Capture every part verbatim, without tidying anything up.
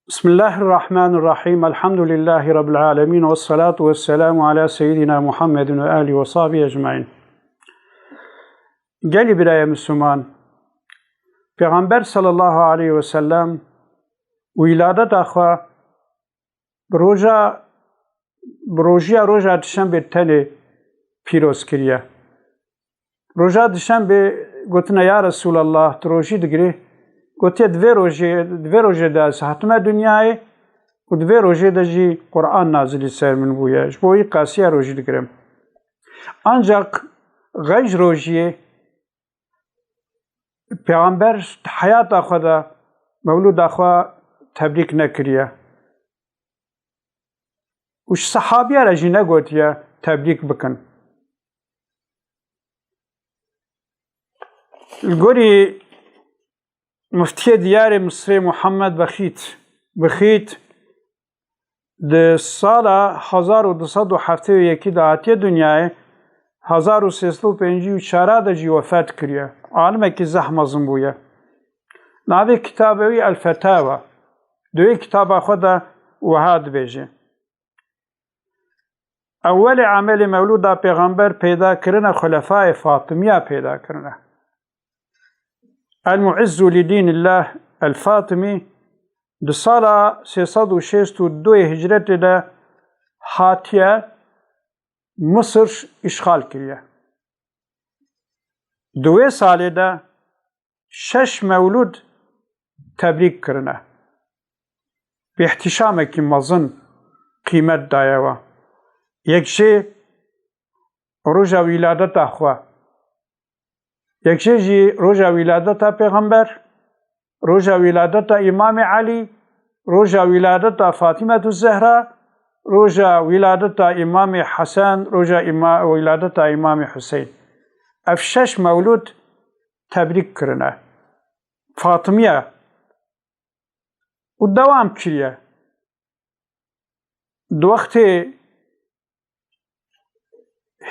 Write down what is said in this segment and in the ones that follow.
Bismillahirrahmanirrahim. Elhamdülillahi Rabbil alemin. Ve salatu ve selamu ala seyyidina Muhammedin ve alihi ve sahbihi ecmain. Gelî birayê Müslüman, Pêxember sallallahu aleyhi ve sellem wiladeta xwe bi roja, bi rojiya roja Dişembê tenê pîroz kiriye. Roja Dişembê gotine, "Ya Resulallah, tu rojî digirî?" Gotiye, "Di vê rojê, di vê rojê de ez hatime dinyayê û di vê rojê de jî Quran nazilî ser min bûye. Ji bo wî qasiya rojî digirim." Ancaq xeyr ji rojiyê Pêxember di heyata xwe de mewlûda xwe tebrîk nekiriye. Û ji sehabiya re jî negotiye tebrîk bikin. Li gorî Muftiyê Diyarê Misrê Muhammed Bexît, Bixît, di sala hezar û du sed û heftê û yekî de hatiye dinyayê, hezar û sê sed û pêncî û çar de jî wefat kiriye. Alimekî zehf mezin bûye. Navê kitabê wî El Fetawa. Di wê kitaba xwe de wiha dibêje: Ewwelê emelê mewlûda Pêxember peyda kirine Xulefayê Fatimiya peyda kirine. El Muizzu li Dînillah El Fatimi di sala sê sed û şêst û du hicretê de hatiye Misir îşxal kiriye. Di wê salê de şeş mewlûd tebrîk kirine. Bi îhtîşamekî mezin qîmet daye we. Yek jê roja wîladeta xwe, yek jê jî roja wîladeta Pêxember, roja wîladeta Îmamê Elî, roja wîladeta Fatîmetu Zehra, roja wîladeta Îmamê Hesen, roja îma-, wîladeta Îmamê Huseyn. Ev şeş mewlûd tebrîk kirine. Fatimiye û dewam kiriye. Di wextê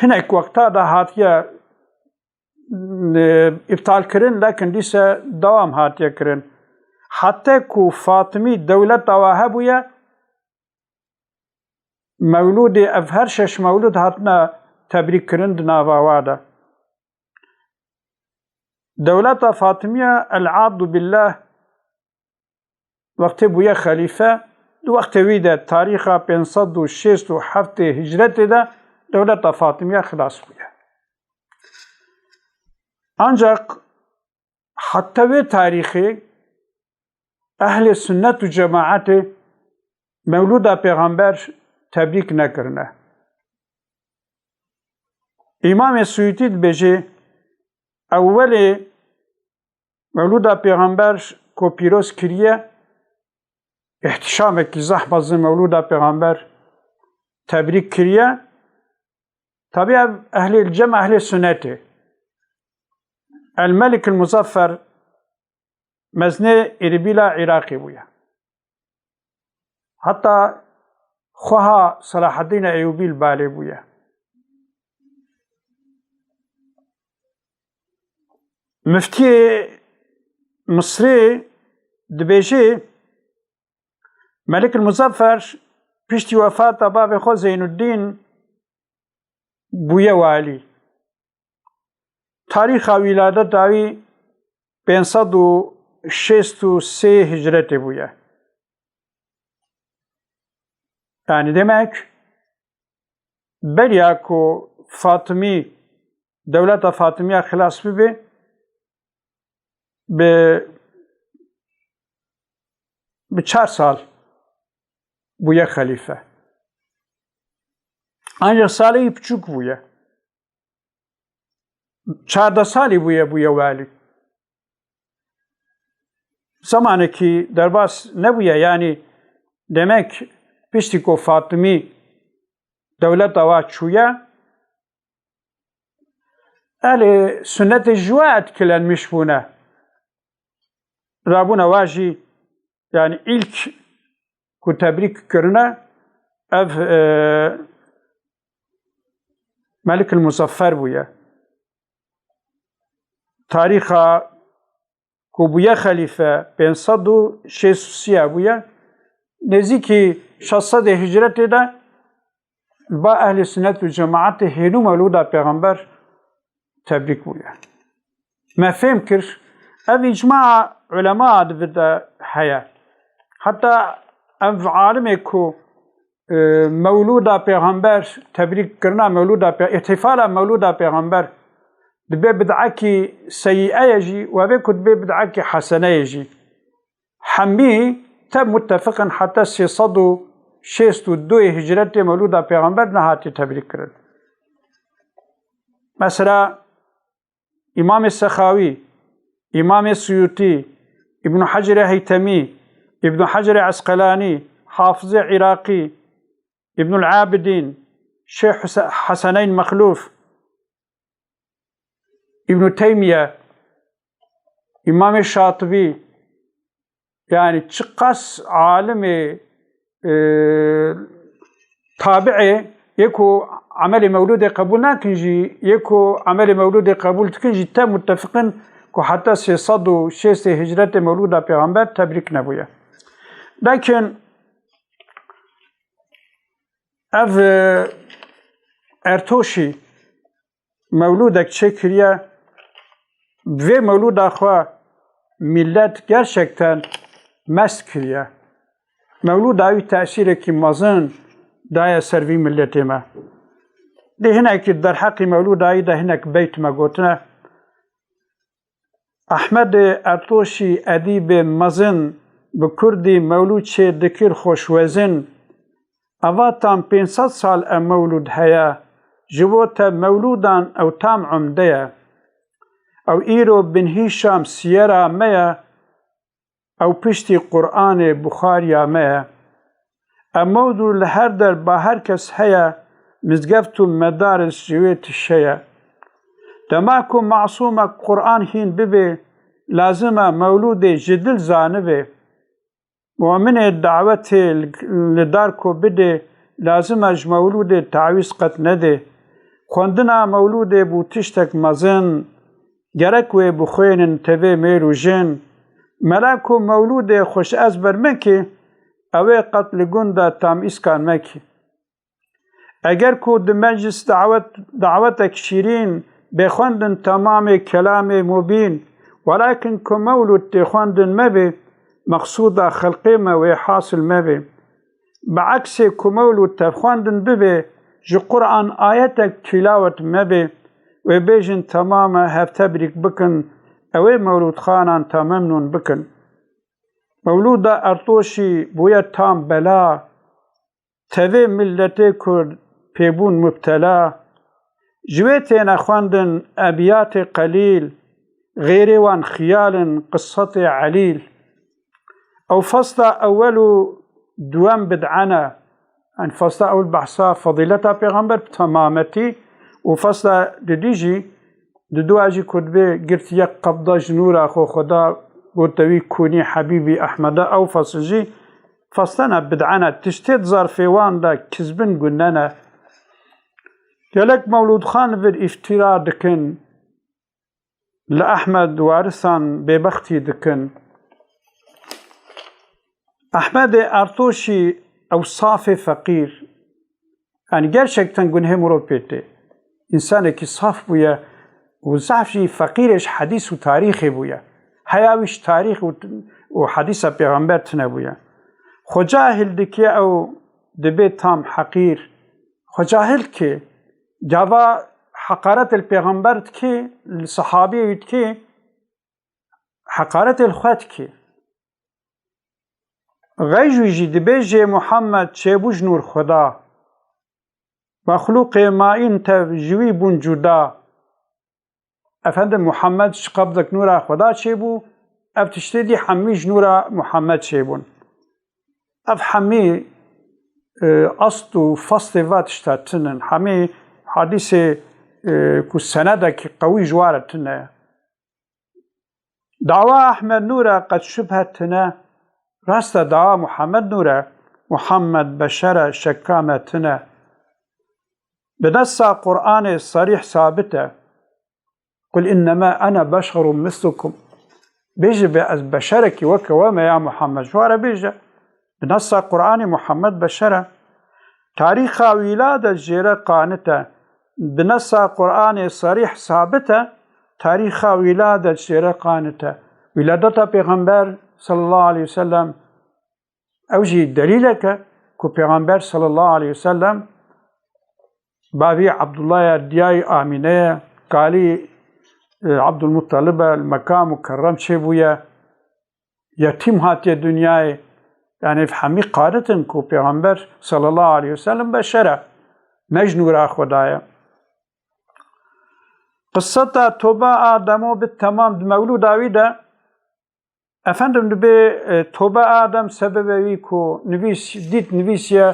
hinek wexta de hatiye, e, îptal kirin, lekin dîse dewam hatiye kirin. Hete ku Fatimî dewleta wa hebûye, mewlûdê, ev her şeş mewlûd hatine tebrîk kirin di nava wa de. Dewleta Fatimiya El Abdu Billah wextê bûye xelîfe, di wextê wî de tarîxa pênc sed û şêst û heftê hicretê de dewleta Fatimiya xilas bûye. Ancaq heta wê tarîxê ehlê sunnet û cemaetê mewlûda Pêxember tebrîk nekirine. Îmamê Suyutî dibêje, ewwelê mewlûda Pêxember ku pîroz kiriye, îhtîşamekî zehf mezin mewlûda Pêxember tebrîk kiriye. Tabî ev ehlê cem, ehlê sunetê. El Melik el Muzaffer mezinê Îrbîla Iraqê bûye. Heta xweha Selahaddîn Eyûbî li balê bûye. Miftiyê Misrê dibêje, Melik el Muzaffer piştî wefata bavê xwe Zeynuddîn bûye walî. Tarîxa wîladeta wî pênc sed û şêst û sê hicretê bûye. Yanî demek beriya ku Fatimî, dewleta Fatimiya xilas bibe, bi, bi çar sal bûye xelîfe. Ancak salê wî piçûk bûye. Çardeh salî bûye, bûye walî. Zemanekî derbas nebûye, yanî demek piştî ku Fatimî dewleta wa çûye, ehlê sunnetê ji we etkilenmiş bûne. Rabûne wa jî, yanî îlk ku tebrîk kirine, ev, e, Melik el Muzaffer bûye. Tarîxa ku bûye xelîfe pênc sed û şêst û sê bûye. nêzîkî şeş sedê hicretê de li ba ehlê sunnet û cemaetê hênû mewlûda pêxember tebrîk bûye. Me fêm kir, ev îcmaa ulema di vir de heye. Heta ev alimê ku, e, mewlûda pêxember, tebrîk kirina mewlûda pê-, îhtîfala mewlûda pêxember dibe bid'ekî seyî'e ye jî, wevê ku dibe bid'ekî hesene ye jî. Hemî te muttefiqin heta sê sed û şêst û du hicretê mewlûda pêxember nehatiye tebrîk kirin. Mesela, Îmamê Sexawî, Îmamê Suyûtî, Îbnû Hecerê Heytemî, Îbnû Hecerê Esqelanî, Hafizê Iraqî, Îbnul Abidîn, Şêx Huse-, Heseneyn Mexlûf, Îbnû Teymiye, Îmamê Şatibî, yanî çiqas alimê, e, tabi'ê yê ku emelê mewlûdê qebûl nakin jî, yê ku emelê mewlûdê qebûl dikin jî te muttefiqin ku heta sê sed û şêstê hicretê mewlûda pêxember tebrîk nebûye. Lakin ev, e, Ertoşî mewlûdek çêkiriye, bi vê mewlûda xwe millet gerçekten mest kiriye. Mewlûda wî tesîrekî mezin daye ser vî milletê me. Dê hinekî derheqî mewlûda wî de hinek beyt me gotine. Ehmedê Ertoşî edîbê mezin, bi kurdî mewlûd çê dikir xweşwezin. Eva tam pênc sed sal e mewlûd heye, ji bo te mewlûdan ew tam umde ye. Ew îro binhîşam siyera me ye, ew piştî Qur'anê Buxariya me ye. E mewlûd li her der ba her kes heye, mizgeft û medaris ji wê tişe ye. Dema ku masûmek Qur'an hîn bibê, lazim e mewlûdê ji dil zanibê. Muminê dawetê li dar ku bidê, lazim e ji mewlûdê tawîz qet nedê. Xwendina mewlûdê bû tiştek mezin, gerek wê bixwênin tevê mêr û jin. Mela ku mewlûdê xweş ezber mekê, ew ê qet li gund de tam îskan mekê. Eger ku di meclis dawet, dawetek şîrîn bê xwendin temamê kelamê mubîn, welakin ku mewlûd tê xwendin mebê, meqsûda xelqê me wê hasil mebê. Bi eksê ku mewlûd tev xwendin bibê, ji Qur'an ayetek tîlawet mebê, wê bêjin temam e hev tebrîk bikin, ew ê mewlûdxanan te memnûn bikin. Mewlûda Ertoşî bûye tam bela, tevê miletê Kurd pê bûn mubtela. Ji wê têne xwendin ebiyatê qelîl, xêrê wan xiyal in qissetê elîl. Ew fasla ewel û duwem bid'e ne. Yanî fasla ewel behsa fezîleta pêxember bi temametî û fasla didî jî Di dua jî ku dibê girtiye qebda ji nûra xwe Xweda gote wî kûnî Hebîbî Ehmeda, ew fasl jî faslena bid'e ne. Tiştê di zarfê wan de kizbin gunne ne. Gelek mewlûdxan li vir îftîra dikin, li Ehmed warisan bêbextî dikin. Ehmedê Ertoşî ew safê feqîr, yanî gerçekten gunehê mirov pê tê. Însanekî saf bûye û zaf jî feqîrê ji hedîs û tarîxê bûye. Heya wî ji tarîx û, û hedîsa pêxember tune bûye. Xwe cahil dike ew dibê tam heqîr. Xwe cahil dike. Gava heqaret li pêxember dike, li sehabiyê wî dike, heqaretê li xwe dike. Xeyj wî jî dibêje Muhammed çêbû ji nûr Xweda. Mexlûqê mayîn tev ji wî bûn cuda. Efendim Muhammed ji qebdek nûra Xweda çêbû, ev tiştê dî hemî ji nûra Muhammed çêbûn. Ev hemî, e, asl û faslê va tişta tinin. Hemî hadîsê, e, ku senedekî qewî ji wa re tine. Dawa Ehmed Nûr e, qet şubhe tine. Rast e, dawa Muhammed Nûr e. Muhammed beşer e, şekka me tine. Bi nessa Qur'anê serîh sabit e. Qul innema ene beşerun mislukum. Bêje bê ez beşerekî weke we me ya Muhammed. Ji ware bêje. Bi nesa Qur'anê Muhammed beşer e. Tarîxa wîladet jê re qanit e. Bi nesa Qur'anê serîh sabit e. Tarîxa wîladet jê re qanit e. Wîladeta Pêxember sallallahu aleyhi ve sellem ew jî delîlek e ku Pêxember sallallahu aleyhi ve sellem bavî Abdullah ye, diyayî Amîne ye, kalî, e, Abdulmuttalib e, li Meka Mukerrem çêbûye, yetîm hatiye dinyayê. Yanî ev hemî qanit in ku Pêxember sallallahu aleyhi ve sellem beşer e, ne ji nûra Xwedê ye. Qiseta toba a Ademo bi temam di mewlûda wî de, efendim, dibê, e, toba Adem sebebe wî ku nivîs, dît nivîsiye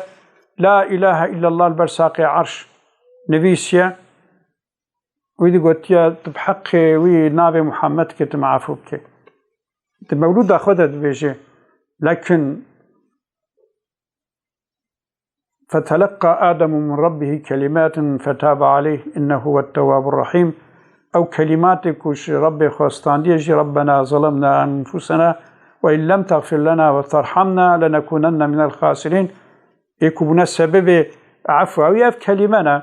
La ilahe illallah li ber saqê erş nivîsiye. Wî digotiye, tu bi heqê wî navê Muhammed ke tu min efû bike. Di mewlûda xwe de dibêje. Lekin فتلقى آدم من ربه كلمات فتاب عليه إنه هو التواب الرحيم. Ew kelîmatê ku ji Rebbê xwe standiye jî, ربنا ظلمنا أنفسنا وإن لم تغفر لنا وترحمنا لنكونن من الخاسرين. Ê ku bûne sebebê efwa wî ev kelîme ne.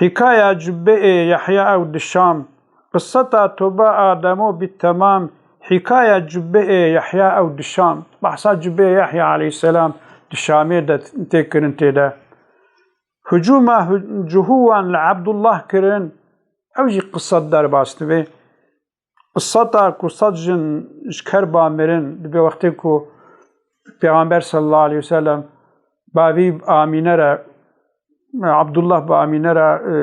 Hîkaya cubbeê Yehya ew dişam. Qiseta toba Ademo bi temam. Hîkaya cubbeê Yehya ew dişam. Behsa cubbeê Yehya aleyhisselam dişamê de tê kirin tê de. Hicûma hu-, cihûwan li Ebdullah kirin. Ew jî qisset derbas dibe. Seta ku sed jin ji kerba mirin, dibê wextê ku Pêxember sallallahu aleyhi ve sellem bavî Amîne re, Abdullah bi Amîne re, e,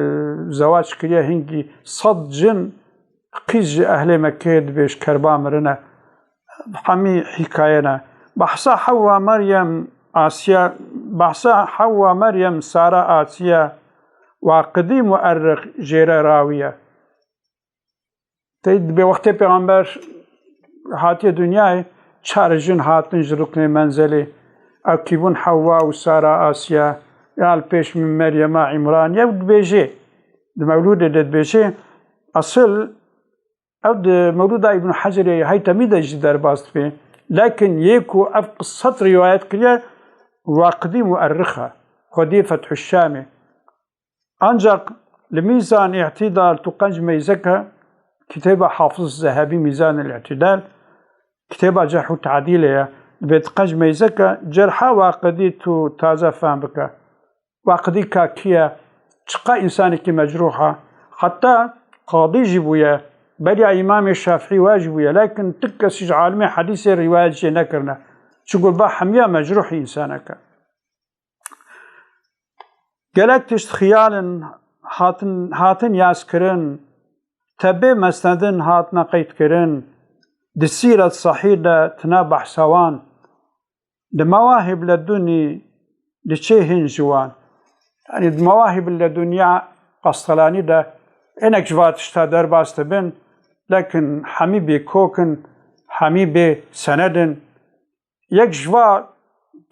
zewac kiriye, hingî sed jin qîz ji ehlê Mekkeyê dibê ji kerba mirine. Hemî hîkaye ne. Behsa Hewwa Meryem Asiya, behsa Hewwa Meryem Sara Asiya, Waqidî muerrix jê re rawiye. Tey dibê wextê Pêxember hatiye dinyayê, çar jin hatin ji ruknê menzelê. Ew kî bûn? Hewwa û Sara Asiya, ya li pêş min Meryema Îmran, ew dibêjê, di mewlûdê de dibêjê, esil ew di mewlûda Îbn Hecerê Heytemî de jî derbas dibe. Lekin yê ku ev qisset rîwayet kiriye, Waqidî muerrix e, xwediyê Fethuşşamê. Ancak li Mîzan Îtîdal tu qenc meyzeke, kitêba Hafiz Zehebî Mîzan el Îtîdal, kitêba Cerh û Tadîlê ye, dibê tu qenc meyzeke cerha Waqidî tu taze fehm bike. Waqidî ka kî ye, çiqa însanekî mecrûh e, heta qadî jî bûye, beriya Îmamê Şafîî wa jî bûye, lekin tu kesî ji alimê hedîsê rîwayet jê nekirine. Çiku ba hemiya mecrûhî însanek e. Gelek tişt xiyal in hatin, hatin yazkirin, te bê mesnedin hatine qeydkirin, di Sîret Sehîh de tine behsa wan, di Mewahib Ledunî diçe hîn ji wan. Yanî di Mewahib Ledunî ya Qastelanî de hinek ji va tişta derbas dibin, lekin hemî bê kok in, hemî bê sened in. Yek ji va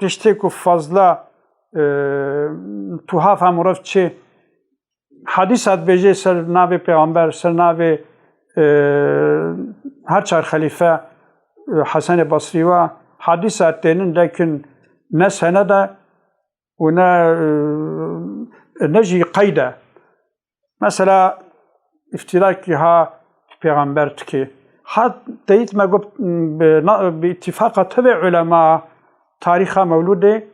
tiştê ku fazla, e, tu hafa mirov çê, hedîsa dibêje ser navê Pêxember, ser navê, e, her çar xelîfe, e, Hesenê Basrî wa, hedîsa tênin, lekin ne sened e û ne, e, ne jî qeyd e. Mesela, îftîrakî ha pêxember dikê. Ha teyît me got, bi na-, bi îtîfaqa tevê ulema, tarîxa mewlûdê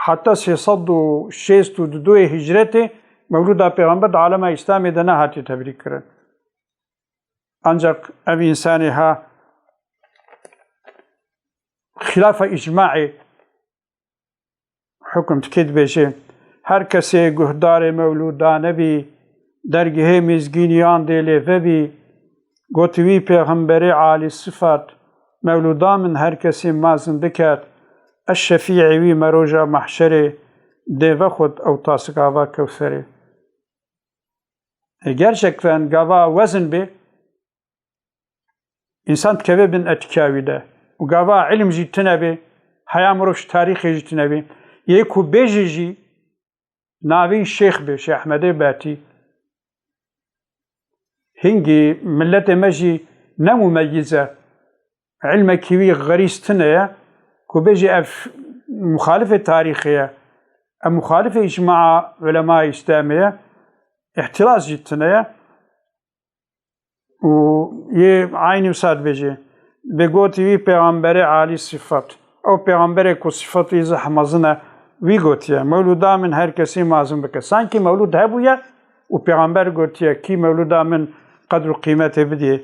heta sê sed û şêst û du hicretê mewlûda pêxember di alema Îslamê de nehatiye tebrîk kirin. Ancak ev însanê ha xîlafa îcmaê Hukum dike dibêje, her kesê guhdarê mewlûda nebî, dergehê mizgîniyan dê lê vebî. Got wî pêxemberê alî sifat, mewlûda min her kesê mazin biket, ez şefîê wî me roja mehşerê, dê vexwet ew tasik ava kewserê. E, gerçekten gava wezin bê, Însan dikeve bin etîka wî de. Û gava ilm jî tune bê, heya mirov ji tarîxê jî tune bê. Yê ku bêje jî, navê wî Şêx bê, Şêx Ehmedê Betî. Hingî miletê me jî ne mumeyyiz e. Ilmekî wî xerîz tune ye. ku bêjî ev muxalifê tarîxê ye, ev muxalifê îcmaa ulemaya Îslamê ye, îhtiraz jî tune ye. Û yê eynî wisa dibêje, bê gotî wî pêxemberê alî sifet. Ew pêxemberê ku sifet wî zehf mezin e, wî gotiye, mewlûda min her kesî mezin bike. Sankî mewlûd hebûye û pêxember gotiye, kî mewlûda min qedr û qîmetê bidiyê,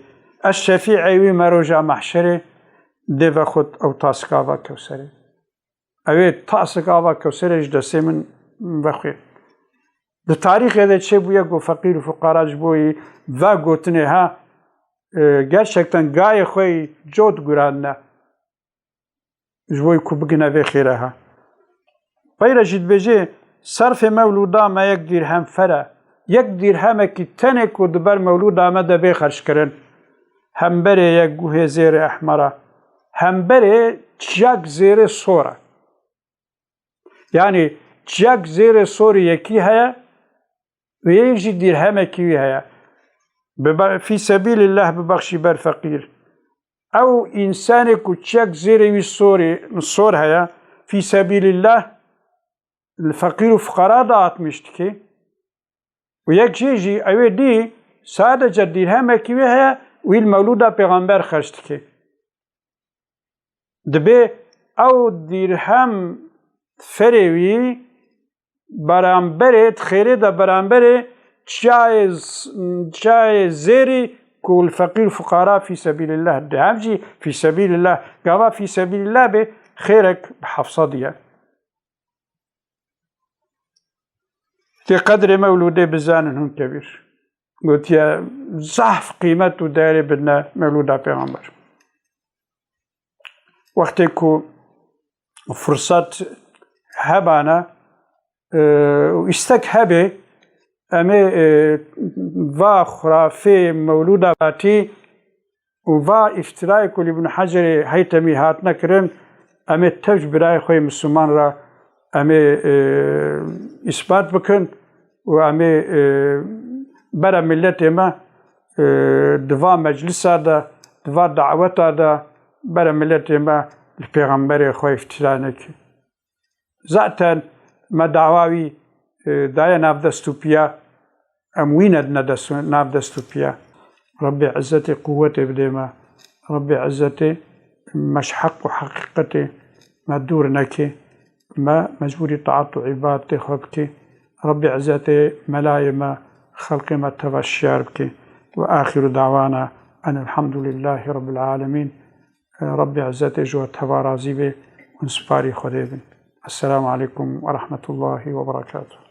ez şefîê wî me roja mehşerê dê vexwit ew tasika va Kewserê. Ew ê tasik ava Kewserê ji destê min vexwê. Di tarîxê de çêbûye ku feqîr û fuqara ji bo yî va gotinê ha, e, gerçekten gayê xwe yî cot guranine. Ji bo yî ku bigine vê xêre ha. Peyre jî dibêje, serfê mewlûda me yek dîrhem fer e. Yek dîrhemekî tenê ku di ber mewlûda me de bê xerckirin. Hemberê yek guhê zêrê ehmer e. Hemberê çiyak zêrê sor e. Yanî çiyak zêrê sorî yekî heye, û yê jî dîrhemekî wî heye. Bi be-, fî sebîlillah bibexşî ber feqîr. Ew însanê ku çiyak zêrê wî sorî, sor heye, fî sebîlillah li feqîr û fuqara dağıtmış dike. Û yek jê jî ew ê dî sadece dîrhemekî wê heye, wî li mewlûda pêxember xerc dike. Dibê ew dîrhem ferê wî beramberê, di xêrê de beramberê çiyayê z-, çiyayê zêrî ku li feqîr û fuqara fî sebîlillah dide. Hem jî fî sebîlillah, gava fî sebîlillah bê xêrek bi heft sed ye. Tê qedrê mewlûdê bizanin hûn kebîr. Gotiye, zehf qîmet û değerê bidine mewlûda pêxember. Wextê ku firsat hebane, e, û îstek hebe, em ê, e, va xurafê mewlûda batî û va îftîrayê ku li Îbn Hecerê Heytemî hatine kirin, em ê tev ji birayê xwe yê Misliman re em ê, e, îsbat bikin û em ê, e, bere miletê me, e, di va meclisa de, di va daweta de bere miletê me li pêxemberê xwe îftîra nekin. Zaten me dawa wî, e, daye nav dest û piya, em wî nedine dest û, nav dest û piya. Rebbê Izzetê quwetê bidê me. Rebbê Izzetê me ji heq û heqîqetê me dûr neke. Me mecbûrî taat û îbadetê xwe bike. Rebbê Izzetê melayê me, xelqê me teva şiyar bike. Ve axiru dawana enelhamdulillahî Rabbil alemîn. Rebbê Izzetê ji we teva razî be, hûn sparî Xwedê bin. Esselamu aleykum ve rahmetullahî ve berekatuhu.